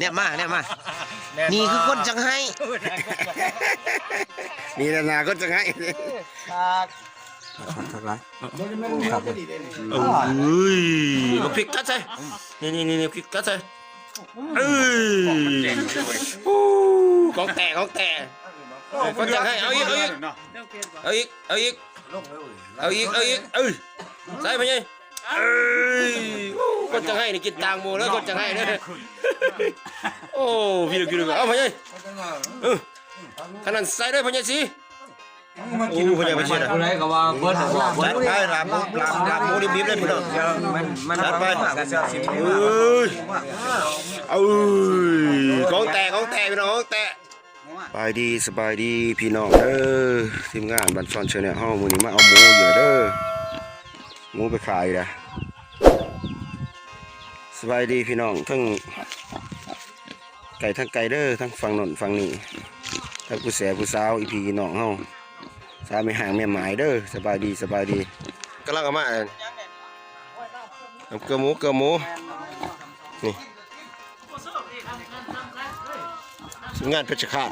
ແນບມາ ແນບມາ ແມ່ນບໍ່? ນີ້ຄືຄົນຈັ່ງໄຫ້ ນີ້ແຫຼະໜ້າຄົນຈັ່ງໄຫ້ ຄັກ ຄັກຫຼາຍ ຄັກເລີຍ ເອີຍ ບັກພິກກັດໃສ່ ນີ້ໆໆ ພິກກັດໃສ່ ເອີຍ ຂອງແທ້ ຂອງແທ້ ເອີຍ ຄົນຈັ່ງໄຫ້ ເອົາອີກ ເອົາອີກ ເອົາອີກ ເອົາອີກ ເອົາອີກ ເອີຍ ໃສ່ພໍ່ໃຫຍ່ ເອີຍ ຄົນຈັ່ງໄຫ້ນີ້ກິນຕ່າງໝູ່ເດີ ຄົນຈັ່ງໄຫ້ເດີ ໂອ້ ພີ່ນ້ອງ ພີ່ນ້ອງ ເອົາພໍ່ໃຫຍ່ ເອີ ຂະໜາດໃສ່ເດີພໍ່ໃຫຍ່ສີ ໂອ້ ພໍ່ໃຫຍ່ ພໍ່ໃຫຍ່ ຜູ້ໃດກໍວ່າເບິດ ຈັດໄປ ລາບໝູ ລາບ ລາບໝູດິບໆເດີພີ່ນ້ອງ ມັນ ມັນ ຈັດໄປ ເອີຍ ເອີຍ ຂອງແທ້ ຂອງແທ້ພີ່ນ້ອງ ຂອງແທ້ ສະບາຍດີ ສະບາຍດີພີ່ນ້ອງເດີ ທີມງານບ້ານຊ່ອນແຊນແນວເຮົາ ມື້ນີ້ມາເອົາໝູຢູ່ເດີ ໝູໄປຂາຍລະ ສະບາຍດີພີ່ນ້ອງ ທັງໄກທັງໄກເດີ ທັງຝັ່ງໂນ້ນຝັ່ງນີ້ ທັງຜູ້ແສຜູ້ສາວ ອີ່ພີ່ນ້ອງເຮົາ ສາວແມ່ຮ້າງແມ່ໝາຍເດີ ສະບາຍດີ ສະບາຍດີ ກຳລັງເອົາມາ ເກືອໝູ ເກືອໝູ ນີ້ ທີມງານເພັດຊະຄາດ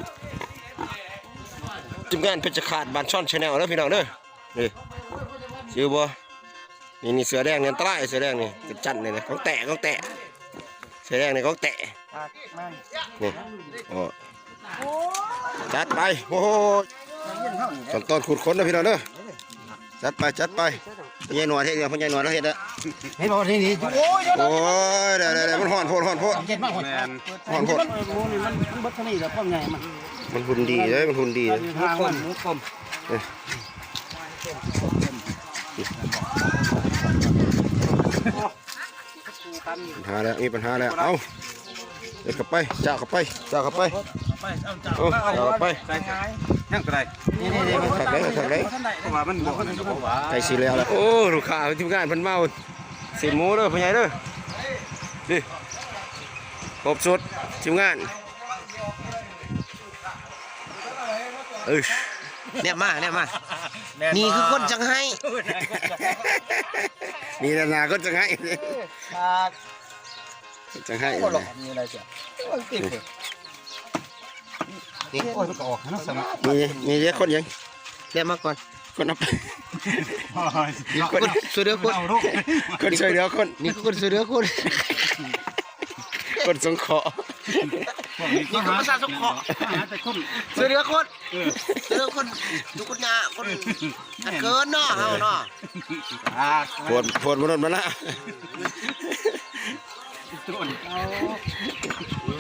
ທີມງານເພັດຊະຄາດ ບ້ານຊ່ອນແຊນແນວເດີພີ່ນ້ອງເດີ ນີ້ ຊື່ບໍ່? ນີ້ ນີ້ ເສືອແດງນີ້ອັນຕະລາຍ ເສືອແດງນີ້ຈັນນີ້ ຂອງແທ້ ຂອງແທ້ ເສືອແດງນີ້ຂອງແທ້ ນີ້ ໂອ້ ຈັດໄປ ໂອ້ໂຫ ຂັ້ນຕອນຂູດຂົນເດີພີ່ນ້ອງເດີ ຈັດໄປ ຈັດໄປ ພໍ່ໃຫຍ່ໜວດເຮັດ ພໍ່ໃຫຍ່ໜວດລາວເຮັດແລ້ວ ເຫັນບໍ່ ນີ້ ນີ້ ໂອ້ຍ ໂອ້ຍ ໄດ້ໆໆ ມັນຮ້ອນໂພດ ຮ້ອນໂພດ ເກັບມາ ແມ່ນ ຮ້ອນໂພດ ໝູນີ້ມັນ ມັນເບິດເທົ່ານີ້ແຫຼະ ຄວາມໃຫຍ່ມັນ ມັນຫຸ່ນດີເດ້ ມັນຫຸ່ນດີ ຫູກົມ ຫູກົມ ເອີ ປັນຫາແລ້ວ ມີປັນຫາແລ້ວ ເອົາ ເອົາເຂົ້າໄປ ຈາກເຂົ້າໄປ ຈາກເຂົ້າໄປ ເອົາ ຈາກເຂົ້າໄປ ຍັງຕົວໃດ ນີ້ໆໆ ຄັກເດ້ ຄັກເດ້ ເພາະວ່າມັນບໍ່ ໄກຊິແລ້ວລະ ໂອ້ ລູກຄ້າທີມງານເພິ່ນເມົາ ຊີ້ນໝູເດີພໍ່ໃຫຍ່ເດີ ນີ້ ຄົບຊຸດທີມງານ ເອີ ແນບມາ ແນບມາ ນີ້ຄືຄົນຈັ່ງໄຫ້ ນີ້ແຫຼະໜ້າຄົນຈັ່ງໄຫ້ ຄັກ ຈັ່ງໄຫ້ ບໍ່ຫຼອກ ມີອະໄລເສຍ ນີ້ ໂອ້ຍ ມັນກໍອອກເນາະ ມີ ມີເດຄົນຍັງ ແນບມາກ່ອນ ຄົນເອົາໄປ ຄົນຊ່ວຍເຫຼືອຄົນ ຄົນຊ່ວຍເຫຼືອຄົນ ນີ້ຄືຄົນຊ່ວຍເຫຼືອຄົນ ຄົນສົງເຄາະ ນີ້ຄືປະຊາສົງເຄາະ ຫາແຕ່ຄົນ ຊ່ວຍເຫຼືອຄົນ ເອີ ຊ່ວຍເຫຼືອຄົນ ທຸກຄົນຍາ ຄົນ ອັນເກີນເນາະ ເຮົາເນາະ ໂພດ ໂພດມະນຸດມະນາ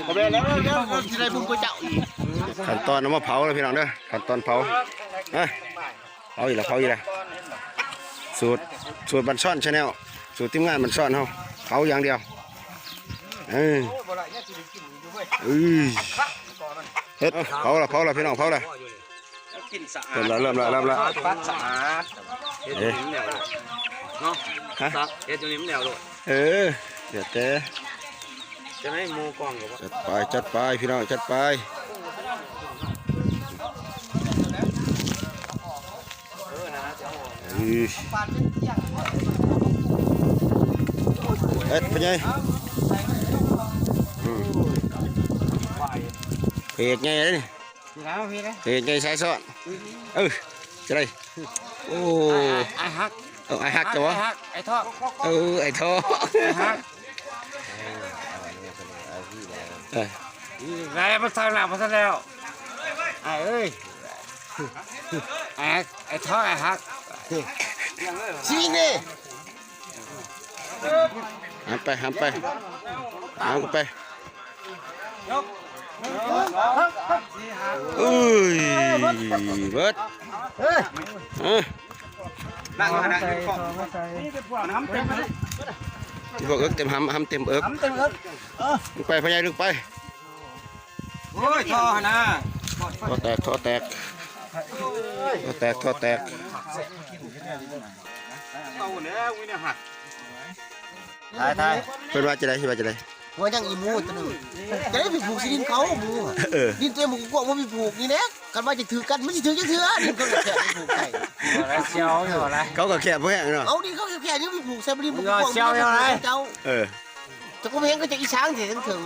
ບໍ່ແມ່ນແລ້ວ ແລ້ວຊິໄດ້ບຸນກວ່າເຈົ້າອີກ ຂັ້ນຕອນເອົາມາເຜົາເດີພີ່ນ້ອງເດີ ຂັ້ນຕອນເຜົາ ອ່ະ ເຜົາອີກລະ ເຜົາອີກລະ ສູດ ສູດບ້ານຊ່ອນແຊນແນວ ສູດທີມງານບ້ານຊ່ອນເຮົາ ເຜົາຢ່າງດຽວ ເອີ ເອີ ເຮັດ ເຜົາລະ ເຜົາລະ ພີ່ນ້ອງ ເຜົາລະ ເລີ່ມລະ ເລີ່ມລະ ເລີ່ມລະ ປັດສະອາດ ເຮັດຢູ່ນີ້ມັນແລ້ວໂລດເນາະ ຮະ ເຮັດຢູ່ນີ້ມັນແລ້ວໂລດ ເອີ ແລ້ວແຕ່ ຈະໃຫ້ໝູກ່ອງກໍບໍ່ ຈັດໄປ ຈັດໄປ ພີ່ນ້ອງ ຈັດໄປ ເອີ ເຮັດພໍ່ໃຫຍ່ ອືມ ພະເອກໃຫຍ່ເດ້ນີ້ ພະເອກໃຫຍ່ສາຍຊ້ອນ ເອີ ຈະໄດ້ ໂອ້ ອ້າຍຮັກ ເອີ ອ້າຍຮັກ ເຈົ້າຫວາ ອ້າຍຮັກ ອ້າຍທອກ ເອີ ອ້າຍທອກ ອ້າຍຮັກ ເອີ ໄດ້ມາທາງໜ້າບໍ່ທັນແລ້ວ ອ້າຍເອີຍ ອ້າຍຮັກ ອ້າຍທອກ ອ້າຍຮັກ ຊິງນີ້ ຫາມໄປ ຫາມໄປ ຫາມໄປ ເອີຍ ເບິດ ເອີ ນັ່ງຢູ່ຫັ້ນນະ ພວກເອິກເຕັມຫຳ ຫຳເຕັມເອິກ ເອີ ລຶ້ງໄປ ພໍ່ໃຫຍ່ ລຶ້ງໄປ ໂອ້ຍ ທໍ່ຫັ້ນນະ ທໍ່ແຕກ ທໍ່ແຕກ ທໍ່ແຕກ ທໍ່ແຕກ ເອົາແລ້ວ ມີແນວຫັກ ຖ່າຍ ຖ່າຍ ເພິ່ນວ່າຈັ່ງໃດ ເພິ່ນວ່າຈັ່ງໃດ ວ່າຍັງອີໝູຕົວໜຶ່ງ ຈະໄດ້ໄປຜູກຊິດິນເຂົາໝູ ເອີ ດິນຕົວເອງມັນກວ້າງ ບໍ່ໄປຜູກນີ້ແຫຼະ ຄັນວ່າຈະຖືກກັນ ມັນຊິຖືກຈັກເທື່ອ ດິນເຂົາກໍແຄບ ໄປຜູກໃສ່ ບໍ່ໄດ້ສ່ຽວຢູ່ລະ ເຂົາກໍແຄບແຮງເນາະ ເອົາດິນເຂົາແຄບໆ ຍັງໄປຜູກໃສ່ ບໍ່ໄດ້ຜູກກວ້າງ ເຈົ້າ ເອີ. ແຕ່ກໍແມ່ນກໍຈະອີສາງຊິເຖິງ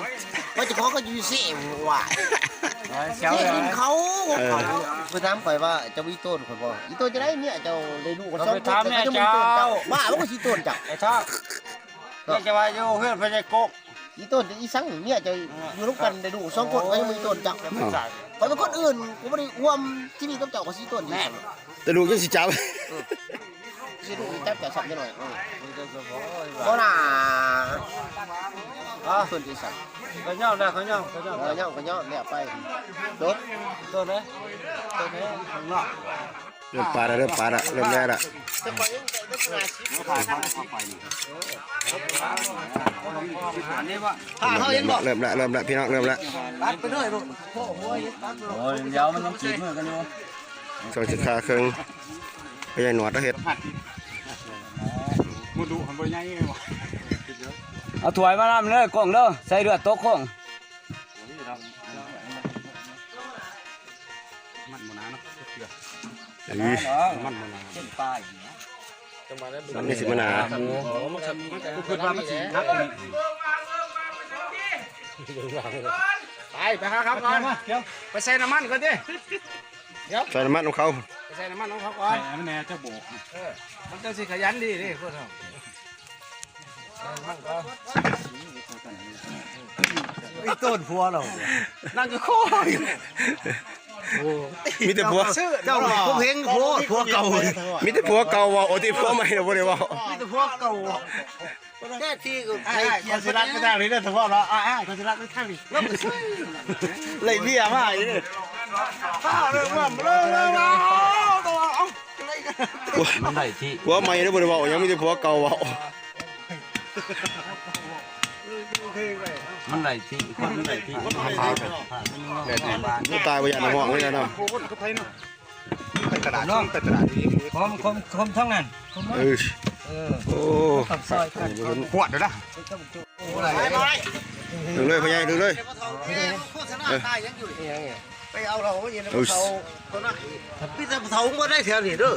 ໆ ວ່າເຈົ້າຂອງກໍຢູ່ເຊວ່າ ເຊກິນເຂົາ ເອີ ເຂົາ ເພິ່ນຖາມຂ້ອຍວ່າ ເຈົ້າມີໂຕນຂ້ອຍບໍ່? ອີໂຕນຈະໄດ້ເມຍເຈົ້າໄດ້ລູກກັນສອງຄົນ ເຂົາໄປຖາມເມຍເຈົ້າ ເຂົາຍັງບໍ່ມີໂຕນເຈົ້າ ບ້າບໍ່ ຊິໂຕນເຈົ້າ ໄອ້ທອດ ເຈົ້າຈະວ່າຢູ່ເຮືອນພະຍາກົກ ອີໂຕນອີສັງ ເມຍເຈົ້າຢູ່ນຳກັນໄດ້ລູກສອງຄົນ ເຂົາຍັງບໍ່ມີໂຕນເຈົ້າ ຂ້ອຍເປັນຄົນອື່ນ ກູບໍ່ໄດ້ຮ່ວມຊີວິດກັບເຈົ້າ ຂ້ອຍຊິໂຕນອີສັງ ແຕ່ລູກຍັງຊິຈັບ ຊິລູກຈັບຈາກສັບໜ້ອຍ ເອີ ບໍ່ນາ ເພິ່ນຊິສັບ ກໍຍອມແລ້ວ ກໍຍອມ ກໍຍອມ ເອີ ຍອມ ກໍຍອມແລ້ວໄປ ຈົບ ໂຕນເດ້ ໂຕນເດ້ ຂ້າງນອກ ເລີ່ມປາແລ້ວ ເລີ່ມປາແລ້ວ ເລີ່ມແລ້ວລະ ພາເຮົາເຫັນບໍ່ ເລີ່ມລະ ເລີ່ມລະ ພີ່ນ້ອງ ເລີ່ມລະ ຕັດໄປເລີຍລູກ ໂອ້ໂຫ ຕັດໂລດ ໂອ້ຍ ດຽວມັນຍັງຕີດມືກັນຢູ່ ຊ່ວງສິຂາເຄິ່ງ ພະຍາຍໜວດລາວເຮັດ ບໍ່ດຸ ມັນບໍ່ໃຫຍ່ ເອົາຖ້ວຍມານຳເດີ ກົງເດີ ໃສ່ເລືອດຕົກຄົງ ມັນບໍ່ໜາເນາະ ເກືອ ເອີ ມັນບໍ່ໜາ ເສັ້ນປາຍ ມັນນີ້ຊິມາໜາ ໝູ ມັນກໍຄືວ່າມັນຊິໜັກ ໄປ ໄປຫາເຂົາກ່ອນ ໄປໃສ່ນ້ຳມັນກ່ອນຕິ ດຽວ ໃສ່ນ້ຳມັນຂອງເຂົາ ໃສ່ນ້ຳມັນຂອງເຂົາກ່ອນ ໃສ່ໃຫ້ມັນແດ່ຈັກໂບກ ເອີ ມັນຈັ່ງຊິຂະຫຍັນດີເດ້ພວກເຮົາ ໃສ່ນ້ຳມັນກ່ອນ ອີໂຕນຜົວເຮົາ ນັ່ງກໍຄໍຢູ່ ໂອ້ ມີແຕ່ຜົວ ເຈົ້ານີ້ຄົມເຫັງໂພດ ຜົວເກົ່າ ມີແຕ່ຜົວເກົ່າເວົ້າ ໂອ້ ທີ່ຜົວໃໝ່ນະບໍ່ໄດ້ເວົ້າ ມີແຕ່ຜົວເກົ່າເວົ້າ ແທ້ທີ່ກໍໃຫ້ ອ້າຍໆ ເຂົາຊິລັດໄປທາງນີ້ເດີ ສະເພາະເນາະ ອ້າຍໆ ເຂົາຊິລັດໄປທາງນີ້ ໄລ່ເບ້ຍມາຢູ່ເດີ ອ້າວ ເລີກເລີກເລີກ ມັນໄດ້ທີ່ ຜົວໃໝ່ເດີ ບໍ່ໄດ້ເວົ້າຫຍັງ ມີແຕ່ຜົວເກົ່າເວົ້າ ມັນໄດ້ທີ່ ມັນໄດ້ທີ່ ມັນຕາຍບໍ່ຢ້ານຮ້ອງເລີຍເນາະ ໄປຕະຫຼາດ ໄປຕະຫຼາດ ຄມ ຄມ ຄມທາງນັ້ນ ເອີ ເອີ ໂອ້ ຕ້ອງຊ່ອຍກັນ ປວດເດ້ລະ ດຶງເລີຍພໍ່ໃຫຍ່ ດຶງເລີຍ ໂຄສະນາຕາຍຍັງຢູ່ ໄປເອົາເຮົາເຫັນເຂົາຕົວນັ້ນ ມີແຕ່ເຖົ້າບໍ່ໄດ້ແຖວນີ້ເດີ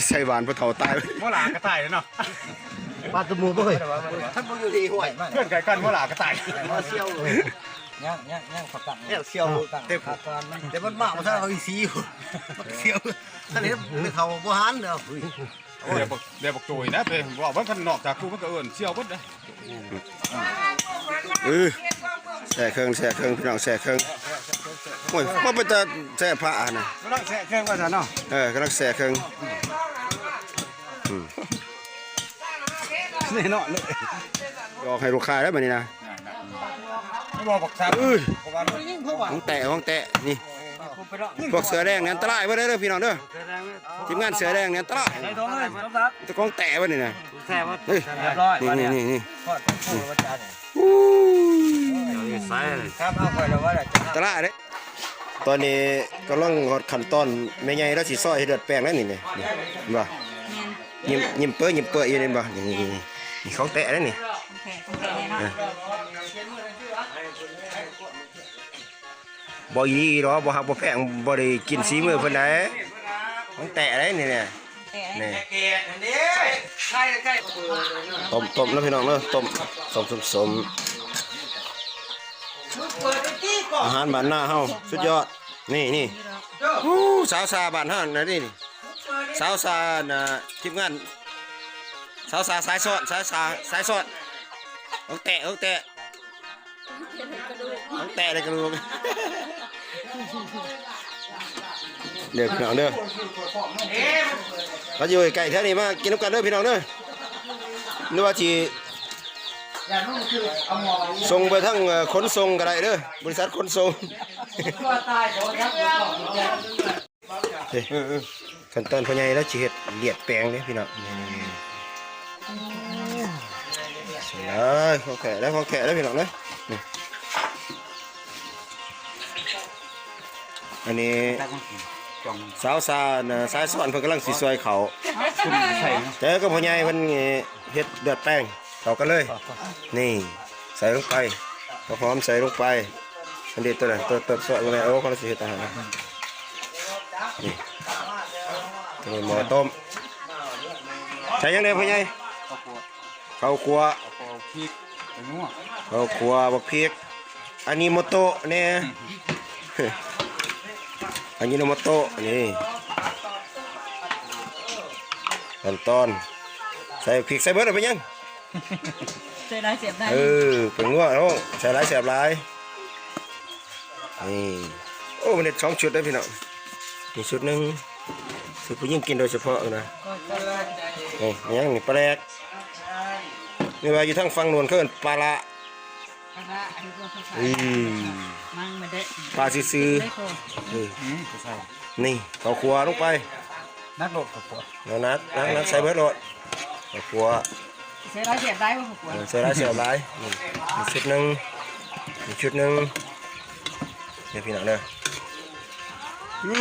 ໃສ່ຫວານຜູ້ເຖົ້າຕາຍ ບໍ່ຫຼາກໍຕາຍເນາະ ປາດຕະໝູເວີຍ ທ່ານບໍ່ຢູ່ທີ່ຫ້ວຍ ເພື່ອນໃກ້ກັນບໍ່ຫຼາກໍຕາຍ ມາສ່ຽວເລີຍ ຍັງ ຍັງ ຍັງ ເຂົາຕັ້ງ ແລ້ວສ່ຽວ ຕັ້ງ ແຕ່ ຂາກ່ອນມັນ ແຕ່ມັນມາບໍ່ທັນເອົາອີ່ສີຢູ່ ມັນສ່ຽວ ທ່ານເຫັນແມ່ເຖົ້າບໍ່ຫັນເດີ ໂອ້ຍ ແບບບັກ ແບບບັກໂຈຍນະ ໄປເວົ້າເບິ່ງ ຄັນນອກຈາກກູມັນກໍເອີ້ນສ່ຽວເບິດນະ ເອີ ແຊ່ເຄິ່ງ ແຊ່ເຄິ່ງ ພີ່ນ້ອງ ແຊ່ເຄິ່ງ ໂອ້ຍ ບໍ່ເປັນຕາແຊ່ພະຫັ້ນນະ ກຳລັງແຊ່ເຄິ່ງວ່າຊັ້ນເນາະ ເອີ ກຳລັງແຊ່ເຄິ່ງ ອືມ ແນ່ນອນເລີຍ ຢອກໃຫ້ລູກຄ້າແລ້ວບັດນີ້ນະ ບໍ່ບັກຊາ ເອີ ຂອງແຕະ ຂອງແຕະ ນີ້ ພວກເສືອແດງນີ້ອັນຕະລາຍເບິດເດີພີ່ນ້ອງເດີ ທີມງານເສືອແດງນີ້ອັນຕະລາຍ ໄດ້ຕົວເລີຍ ແຕ່ຂອງແຕະເບິດນີ້ນະ ແຕະເບິດ ເອີ ຮຽບຮ້ອຍ ນີ້ ນີ້ ນີ້ ນີ້ ໂອ້ຍ ອັນຕະລາຍເດ້ ຕອນນີ້ກຳລັງຮອດຂັ້ນຕອນແມ່ໃຫຍ່ລາວຊິຊອຍໃຫ້ເລືອດແປງແລ້ວນີ້ ນີ້ ນີ້ ເຫັນບໍ່? ແມ່ນ ຍິ້ມ ຍິ້ມເປີ້ຍ ຍິ້ມເປີ້ຍຢູ່ ເຫັນບໍ່? ນີ້ ນີ້ ນີ້ ຂອງແຕະເດ້ນີ້ ຂອງແຕະ ຂອງແຕະເນາະ ອ່າ ບໍ່ອີ່ຫຼີດອກ ບໍ່ຮັກບໍ່ແພງ ບໍ່ໄດ້ກິນສີມືເພິ່ນໃດ ຂອງແຕະເດ້ນີ້ ນີ້ ແຕະ ນີ້ ຕົ້ມ ຕົ້ມເນາະພີ່ນ້ອງເນາະ ຕົ້ມ ສົ້ມ ສົ້ມ ສົ້ມ ອາຫານບ້ານນາເຮົາ ສຸດຍອດ ນີ້ ນີ້ ໂອ້ ສາວຊາບ້ານເຮົານະນີ້ ນີ້ ສາວຊານະ ທີມງານ ສາວຊາສາຍຊ້ອນ ສາວຊາສາຍຊ້ອນ ຂອງແຕະ ຂອງແຕະ ຂອງແຕະໃນກະດູກ ເດີພີ່ນ້ອງເດີ ມາຢູ່ໃກ້ໆແຖວນີ້ ມາກິນນຳກັນເດີພີ່ນ້ອງເດີ ຫຼືວ່າຊິສົ່ງໄປທາງ ເອີ ຂົນສົ່ງກໍໄດ້ເດີ ບໍລິສັດຂົນສົ່ງ. ເດ້ ເອີ ເອີ ຂັ້ນຕອນພໍ່ໃຫຍ່ລາວຊິເຮັດລຽດແປງເດ້ພີ່ນ້ອງ ນີ້ ນີ້ ນີ້ ເອີ ຂອງແທ້ເດ້ ຂອງແທ້ເດ້ພີ່ນ້ອງເດ້ ນີ້ ອັນນີ້ ສາວຊານະ ສາຍຊ້ອນເພິ່ນກຳລັງຊິຊອຍເຂົ້າ ແຕ່ກັບພໍ່ໃຫຍ່ເພິ່ນເຮັດລຽດແປງ ເຂົ້າກັນເລີຍ ນີ້ ໃສ່ລົງໄປ ຫອມໃສ່ລົງໄປ ອັນນີ້ຕົວນັ້ນ ຕົວ ຕົວຊອຍບໍ່ແມ່ນ ໂອ້ ເຂົາຊິເຮັດອາຫານ ນີ້ ຕົວນີ້ໝໍ້ຕົ້ມ ໃສ່ຫຍັງແດ່ພໍ່ໃຫຍ່? ເຂົ້າຂົ້ວ ເຂົ້າຂົ້ວ ເຂົ້າຂົ້ວ ພລິກ ແປ້ງນົວ ເຂົ້າຂົ້ວ ບັກພິກ ອາຈິໂມໂຕະແດ່ ອາຈິໂນໂມໂຕະ ນີ້ ຂັ້ນຕອນ ໃສ່ພລິກ ໃສ່ເບິດເອົາ ເປັນຫຍັງ? ໃສ່ຫຼາຍແຊບຫຼາຍ ເອີ ແປ້ງນົວເນາະ ໃສ່ຫຼາຍແຊບຫຼາຍ ນີ້ ໂອ້ ມັນເຮັດສອງຊຸດເດ້ພີ່ນ້ອງ ນີ້ຊຸດໜຶ່ງ ຊຸດຜູ້ຍິງກິນໂດຍສະເພາະນະ ນີ້ ແມ່ນຫຍັງນີ້ ປາແດກ ນີ້ວ່າຢູ່ທາງຝັ່ງໂນ້ນເຂົາເອີ້ນປາຫຼ້າ ປາຫຼ້າ ອັນນີ້ກໍຄ້າຍໆ ອືມ ມັນບໍ່ໄດ້ ປາຊື່ໆ ເອີ ອືມ ກໍໃສ່ ນີ້ ເຂົ້າຂົ້ວລົງໄປ ໜັກໂລດເຂົ້າຂົ້ວ ໜັກ ໜັກ ໜັກ ໃສ່ເບິດໂລດ ເຂົ້າຂົ້ວ ໃສ່ຫຼາຍແຊບຫຼາຍບໍ່? ເຂົ້າຂົ້ວ ເອີ ໃສ່ຫຼາຍແຊບຫຼາຍ ນີ້ ນີ້ຊຸດໜຶ່ງ ນີ້ຊຸດໜຶ່ງ ເດີພີ່ນ້ອງເດີ ອື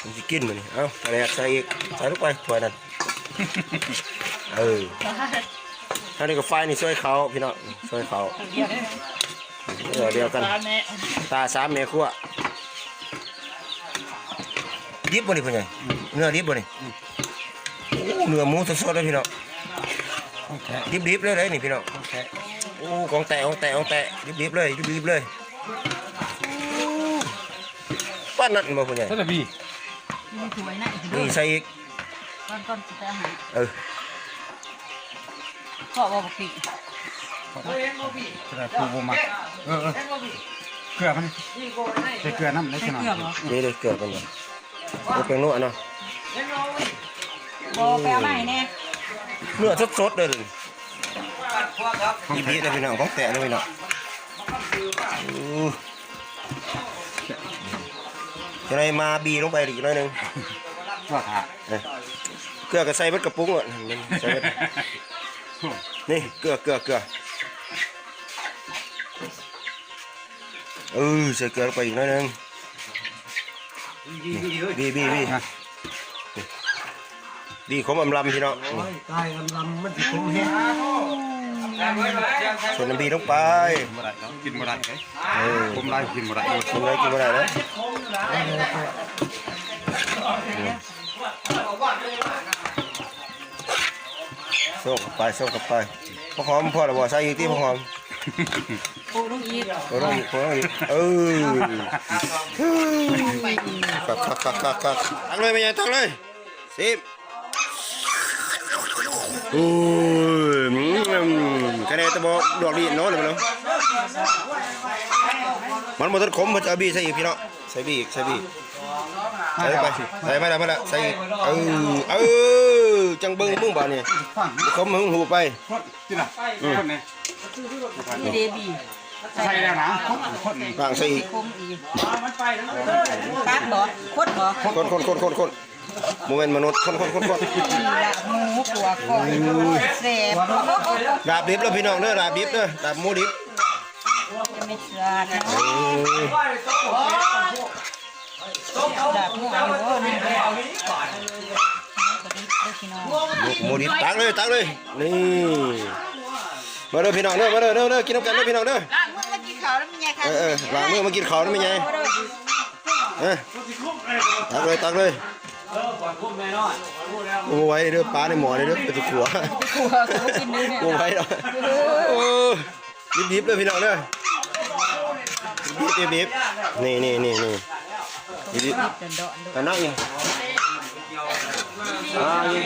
ມັນຊິກິນມື້ນີ້ ເອົາ ປາແດກໃສ່ອີກ ໃສ່ລົງໄປຖ້ວຍນັ້ນ ເອີ ທາງນີ້ກໍຝ່າຍນີ້ຊ່ວຍເຂົາພີ່ນ້ອງ ຊ່ວຍເຂົາ ເອີ ດຽວກັນ ຕາສາມແມ່ຄົວ ດິບບໍ່ນີ້ພໍ່ໃຫຍ່? ອືມ ເນື້ອດິບບໍ່ນີ້? ອືມ ໂອ້ ເນື້ອໝູສົດໆເລີຍພີ່ນ້ອງ ຂອງແທ້ ດິບໆເລີຍເດ້ນີ້ພີ່ນ້ອງ ຂອງແທ້ ໂອ້ ຂອງແທ້ ຂອງແທ້ ຂອງແທ້ ດິບໆເລີຍ ດິບໆເລີຍ ໂອ້ ປານນັ້ນບໍ່ພໍ່ໃຫຍ່? ໃສ່ແຕ່ບີ ຢູ່ໃນຖ້ວຍນະ ນີ້ໃສ່ອີກ ກ່ອນ ກ່ອນຊິໄປເອົາໃຫ້ ເອີ ເພາະວ່າບັກພິກ ຂະໜາດຜູ້ບໍ່ມັກ ເອີ ເອີ ເກືອມັນ ໃສ່ເກືອນຳໄດ້ ໃສ່ເກືອບໍ່? ນີ້ເດ້ເກືອເພິ່ນ ບໍ່ເປັນນົວເນາະ ບໍ່ ໄປເອົາມາໃຫ້ແດ່ ເນື້ອສົດໆເດີ ຂອງແທ້ ດີໆເດີພີ່ນ້ອງ ຂອງແທ້ເດີພີ່ນ້ອງ ໂອ້ ຈະໄດ້ມາບີລົງໄປອີກໜ້ອຍໜຶ່ງ ວ່າຖ້າ ເອີ ເກືອກໍໃສ່ເບິດກະປຸງໂລດ ໃສ່ເບິດ ນີ້ ເກືອ ເກືອ ເກືອ ເອີ ໃສ່ເກືອລົງໄປອີກໜ້ອຍໜຶ່ງ ບີ ບີ ບີ ບີ ຂມອຳລຳພີ່ນ້ອງ ໂອ້ຍ ຕາຍອຳລຳ ມັນຊິຂົມແຮງ ໃສ່ນ້ຳບີລົງໄປ ກິນບໍ່ໄດ້ເນາະ ກິນບໍ່ໄດ້ເດ້ ເອີ ຂົມຫຼາຍກິນບໍ່ໄດ້ ຂົມຫຼາຍກິນບໍ່ໄດ້ເດ້ ໂຊກເຂົ້າໄປ ໂຊກເຂົ້າໄປ ຜັກຫອມພໍແລ້ວບໍ່? ໃສ່ອີກຕິ ຜັກຫອມ ໂປະລົງອີກ ໂປະລົງອີກ ໂປະລົງອີກ ເອີ ຄັກໆໆໆ ຕັກເລີຍແມ່ໃຫຍ່ ຕັກເລີຍ ຊີມ ໂອ້ຍ ອືມ ຄະແນນແຕ່ບໍ່ດອກລີ້ນເນາະ ເນາະ ມັນບໍ່ທັນຂົມ ເພິ່ນຈະເອົາບີໃສ່ອີກພີ່ນ້ອງ ໃສ່ບີອີກ ໃສ່ບີອີກ ໃສ່ໄປ ໃສ່ມາແລ້ວ ມາແລ້ວ ໃສ່ອີກ ເອີ ເອີ ຈັ່ງເບິ່ງມຶງບາດນີ້ ຂົມໃຫ້ມັນຮູ້ໄປ ຄົນ ອືມ ຄົນນີ້ ນີ້ເດບີ ໃສ່ແລ້ວນະ ຄົນ ຄົນນີ້ ລ້າງໃສ່ອີກ ຂົມອີກ ຕັກບໍ່? ຄົນບໍ່? ຄົນ ຄົນ ຄົນ ຄົນ ຄົນ ບໍ່ແມ່ນມະນຸດ ຄົນ ຄົນ ຄົນ ຄົນ ລາບໝູ ຂົ້ວກ້ອຍ ໂອ້ຍ ແຊບ ລາບດິບເດີພີ່ນ້ອງເດີ ລາບດິບເດີ ລາບໝູດິບ ຈະແມ່ນສາດເນາະ ເອີ ລາບໝູອັນນີ້ບໍ່ ນີ້ບໍ່ ໝູກໍດິບເດີພີ່ນ້ອງ ໝູ ໝູດິບ ຕັກເລີຍ ຕັກເລີຍ ນີ້ ມາເດີພີ່ນ້ອງເດີ ມາເດີ ເດີ ເດີ ກິນນຳກັນເດີພີ່ນ້ອງເດີ ລ້າງມືມາກິນເຂົ້ານຳແມ່ໃຫຍ່ ເອີ ເອີ ລ້າງມືມາກິນເຂົ້ານຳແມ່ໃຫຍ່ ເອີ ຕັກເລີຍ ຕັກເລີຍ ບໍ່ໄຫວເດີ ປາໃນໝໍ້ເດີ ເປັນຕົວຂົວ ບໍ່ໄຫວດອກ ໂອ້ ດິບໆເດີພີ່ນ້ອງເດີ ດິບໆ ດິບໆ ນີ້ໆໆໆ ດິບໆ ອັນນັ້ນນີ້ ອ່າ ນີ້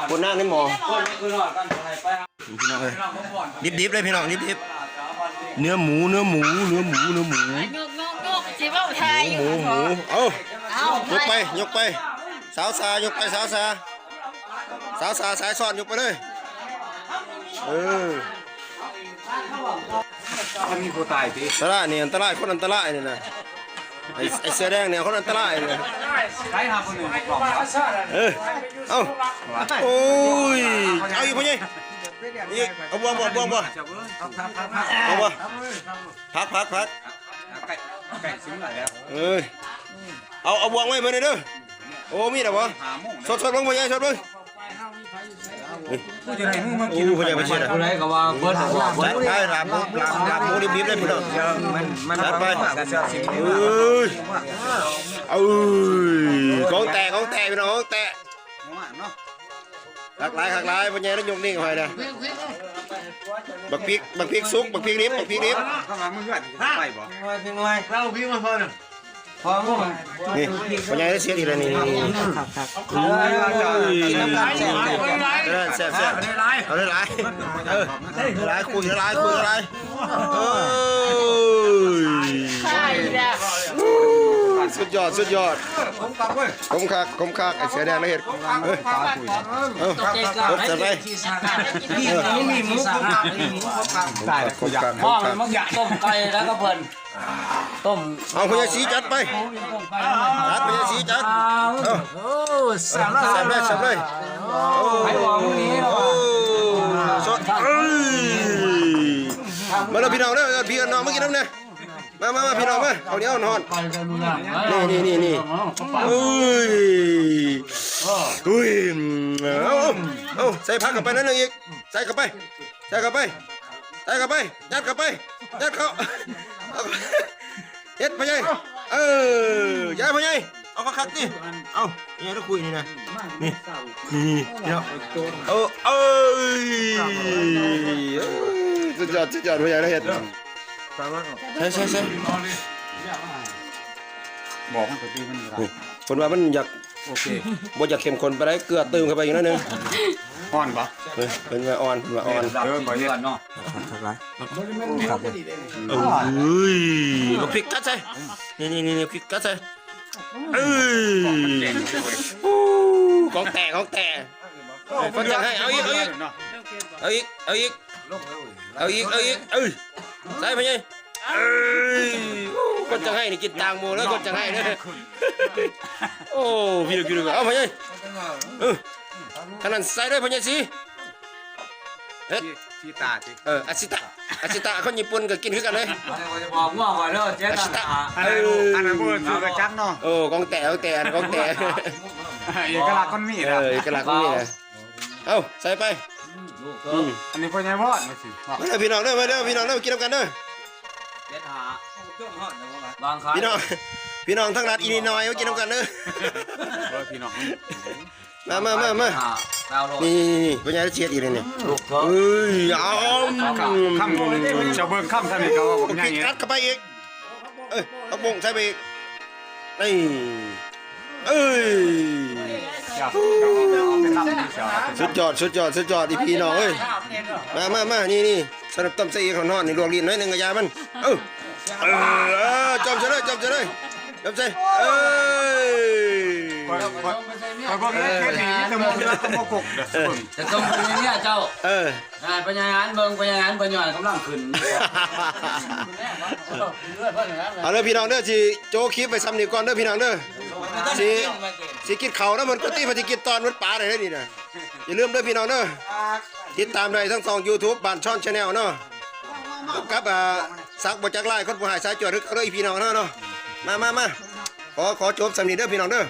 ຄົນນາງໃນໝໍ້ ພີ່ນ້ອງເອີຍ ດິບໆເລີຍພີ່ນ້ອງ ດິບໆ ເນື້ອໝູ ເນື້ອໝູ ເນື້ອໝູ ເນື້ອໝູ ຍົກໆໆ ຊິເວົ້າໄທ ໝູ ໝູ ໝູ ເອົ້າ ເອົ້າ ຍົກໄປ ຍົກໄປ ສາວສາ ຍົກໄປ ສາວສາ ສາວສາສາຍຊ້ອນ ຍົກໄປເລີຍ ເອີ ມັນມີຜູ້ຕາຍຕິ ອັນຕະລາຍນີ້ ອັນຕະລາຍ ຄົນອັນຕະລາຍນີ້ນະ ໄອ້ ໄອ້ເສື້ອແດງນີ້ຄົນອັນຕະລາຍນີ້ ໃຜຫາຜູ້ໜຶ່ງມາກອງ ເອີ ເອົ້າ ໂອ້ຍ ເອົາອີກ ພໍ່ໃຫຍ່ ອີກ ເອົາບ່ວງ ບ່ວງ ບ່ວງ ບ່ວງ ເອົາບໍ່ ພັກ ພັກ ພັກ ໃກ້ ໃກ້ຊິມາແລ້ວ ເອີຍ ເອົາ ເອົາບ່ວງໄວ້ເພິ່ນເດີ ໂອ້ ມີແລ້ວບໍ່ ສົດໆ ເບິ່ງ ພໍ່ໃຫຍ່ ສົດເບິ່ງ ຜູ້ໃດມາກິນ ໂອ້ ຜູ້ໃດມາກິນ ຜູ້ໃດກໍວ່າເບິດ ຈັດໄປ ລາບໝູ ລາບ ລາບໝູດິບໆເລີຍພີ່ນ້ອງ ມັນ ມັນ ຈັດໄປ ເອີຍ ເອີຍ ຂອງແທ້ ຂອງແທ້ພີ່ນ້ອງ ຂອງແທ້ ເນາະ ເນາະ ຄັກຫຼາຍ ຄັກຫຼາຍ ພໍ່ໃຫຍ່ລະຍົກນິ້ວໃຫ້ນະ. ບັກພິກ ບັກພິກສຸກ ບັກພິກດິບ ບັກພິກດິບ. ເຂົ້າມາມື້ເຮືອນໄປບໍ່? ເອົາພິກມາພໍນະ. ພໍບໍ່? ນີ້ ພໍ່ໃຫຍ່ລະເສຍອີກແລ້ວນີ້ ນີ້ ນີ້ ນີ້. ໂອ້ຍ ກິນນຳກັນແຊບໆ ແຊບໆ ເອົາຫຼາຍໆ ເອີ ຫຼາຍໆ ຄຸຍຫຼາຍໆ ຄຸຍຫຼາຍໆ. ໂອ້ຍ ສຸດຍອດ ສຸດຍອດ. ຂົມຄັກ ຂົມຄັກ ໄອ້ເສືອແດງລະເຮັດ. ເອີ ເອີ ຕົກໃສ່ໄປ. ເອີ ມີໝູ ຂົມຄັກ ຂົມຄັກ ຂົມຄັກ. ຕົ້ມໄກ່ແລ້ວກໍເພິ່ນ ຕົ້ມ ເອົາ ພໍ່ໃຫຍ່ສີຈັດໄປ ຈັດ ພໍ່ໃຫຍ່ສີຈັດ. ເອົາ ໂອ້ ແຊບເລີຍ ແຊບເລີຍ ແຊບເລີຍ. ໂອ້ ໃຜວ່າມື້ນີ້ເນາະ ໂອ້ ສດ ເອີຍ. ມາເດີພີ່ນ້ອງເດີ ເອີ້ນພີ່ເອີ້ນນ້ອງມາກິນນຳແດ່. ມາ ມາ ມາ ພີ່ນ້ອງມາ ເອົາໜຽວຮ້ອນ. ນີ້ ນີ້ ນີ້ ນີ້ ເອີຍ ອຸ້ຍ ເອົາ ເອົາ ໃສ່ຜັກເຂົ້າໄປໜ້ອຍໜຶ່ງອີກ ໃສ່ເຂົ້າໄປ ໃສ່ເຂົ້າໄປ ໃສ່ເຂົ້າໄປ ຍັດເຂົ້າໄປ ຍັດເຂົ້າ ເຮັດພໍ່ໃຫຍ່. ເອີ ຢ່າພໍ່ໃຫຍ່ ເອົາຄັກໆ ຕິ ເອົາ ນີ້ ລູກຄຸຍນີ້ນະ ນີ້ ນີ້ ນີ້ເນາະ. ເອີ ເອີຍ ສຸດຍອດ ສຸດຍອດ ພໍ່ໃຫຍ່ລະເຮັດ. ໃສ່ ໃສ່ ໃສ່ ບອກມັນໄປຕິ ມັນ ນີ້ ເພິ່ນວ່າມັນຢາກ ໂອເຄ ບໍ່ຢາກເຂັ້ມຂຸ້ນປານໃດ ເກືອຕື່ມເຂົ້າໄປອີກໜ້ອຍໜຶ່ງ. ອ່ອນບໍ່? ເອີ ເພິ່ນວ່າອ່ອນ ເພິ່ນວ່າອ່ອນ. ເອີ ຂ້ອຍເຮັດ ເນາະ ຄັກຫຼາຍ ຄັກເລີຍ. ເອີຍ ບັກພິກກັດໃສ່ ນີ້ໆໆ ພິກກັດໃສ່. ເອີຍ ຂອງແທ້ ຂອງແທ້ ຄົນຈັ່ງໃຫ້. ເອົາອີກ ເອົາອີກ ເອົາອີກ ເອົາອີກ ເອົາອີກ ເອົາອີກ ເອີຍ ໃສ່ພໍ່ໃຫຍ່. ເອີຍ ຄົນຈັ່ງໃຫ້ນີ້ກິນຕ່າງໝູ່ເດີ ຄົນຈັ່ງໃຫ້ເດີ. ໂອ້ ພີ່ນ້ອງ ພີ່ນ້ອງ ເອົາພໍ່ໃຫຍ່ ເອີ ທາງນັ້ນໃສ່ເດີພໍ່ໃຫຍ່ສີ. ເຮັດ ຊີຕາຕິ ເອີ ອາຊິຕະ ອາຊິຕະ ຄົນຍີ່ປຸ່ນກໍກິນຄືກັນເລີຍ. ອັນນີ້ບໍ່ໄດ້ບອກງົວຂ້ອຍເດີ ເຈດຕະນາ ອັນນັ້ນບໍ່ ອັນນັ້ນບໍ່ຖືກກະຈັກເນາະ. ໂອ້ ຂອງແທ້ ຂອງແທ້ ຂອງແທ້ ເອກະລັກມັນມີ ເອີ ເອກະລັກມັນມີ. ເອົາ ໃສ່ໄປ. ອືມ ອັນນີ້ພໍ່ໃຫຍ່ວອດວ່າຊິ ມາເດີພີ່ນ້ອງເດີ ມາເດີພີ່ນ້ອງເດີ ກິນນຳກັນເດີ. ເຈັດຫ້າ ພີ່ນ້ອງ ພີ່ນ້ອງທາງລັດອີ່ໜ້ອຍ ມາກິນນຳກັນເດີ. ເອີ ພີ່ນ້ອງ ມາ ມາ ມາ ມາ ນີ້ ນີ້ ນີ້ ພໍ່ໃຫຍ່ລະເສຍດອີກແລ້ວນີ້. ເອີຍ ເອົາ ຄຳ ຄຳ ເຈົ້າເບິ່ງຄຳຊັ້ນນີ້ກໍວ່າບັກໃຫຍ່ ກິນກັດເຂົ້າໄປອີກ. ເອີຍ ຜັກບົ້ງໃສ່ໄປອີກ. ນີ້ ເອີຍ ສຸດຍອດ ສຸດຍອດ ສຸດຍອດ ອີ່ພີ່ນ້ອງເອີຍ. ມາ ມາ ມາ ນີ້ ນີ້ ສຳລັບຕົ້ມໃສ່ອີກຮ້ອນໆ ນີ້ ລວກລີ້ນໜ້ອຍໜຶ່ງກະຢ່າມັນ. ເອີ ເອີ ເອີ ຈ້ອມໃສ່ເລີຍ ຈ້ອມໃສ່ເລີຍ ຈ້ອມໃສ່. ເອີຍ ຂ້ອຍ ຂ້ອຍ ຂ້ອຍເບິ່ງໃນຄລິບນີ້ມີແຕ່ໝົດເວລາກັບໝໍກົກເດີ ເບິ່ງ ຈະສົ່ງໄປໃຫ້ເມຍເຈົ້າ. ເອີ ອ່າ ພະຍາຍາມເບິ່ງ ພະຍາຍາມເບິ່ງ ຍ້ອນກຳລັງຂຶ້ນ. ເອົາເດີພີ່ນ້ອງເດີ ຊິໂຈະຄລິບໄວ້ຊ່ຳນີ້ກ່ອນເດີພີ່ນ້ອງເດີ. ຊິ ຊິກິນເຂົ້ານຳເພິ່ນ ປົກກະຕິເພິ່ນຊິກິນຕອນເພິ່ນປາໄດ້ເດ້ນີ້ນະ. ຢ່າລືມເດີພີ່ນ້ອງເດີ ຕິດຕາມໄດ້ທັງຊ່ອງຢູທູບ ບ້ານຊອນ Channel ເນາະ ກັບ ອ່າ ສັກບໍ່ຈັກລາຍ ຄົນຜູ້ຮ້າຍສາຍຈວດ ຄືເກົ່າເດີ ອີ່ພີ່ນ້ອງເຮົາເນາະ. ມາ ມາ ມາ ຂໍ ຂໍຈົບຊ່ຳນີ້ເດີພີ່ນ້ອງເດີ.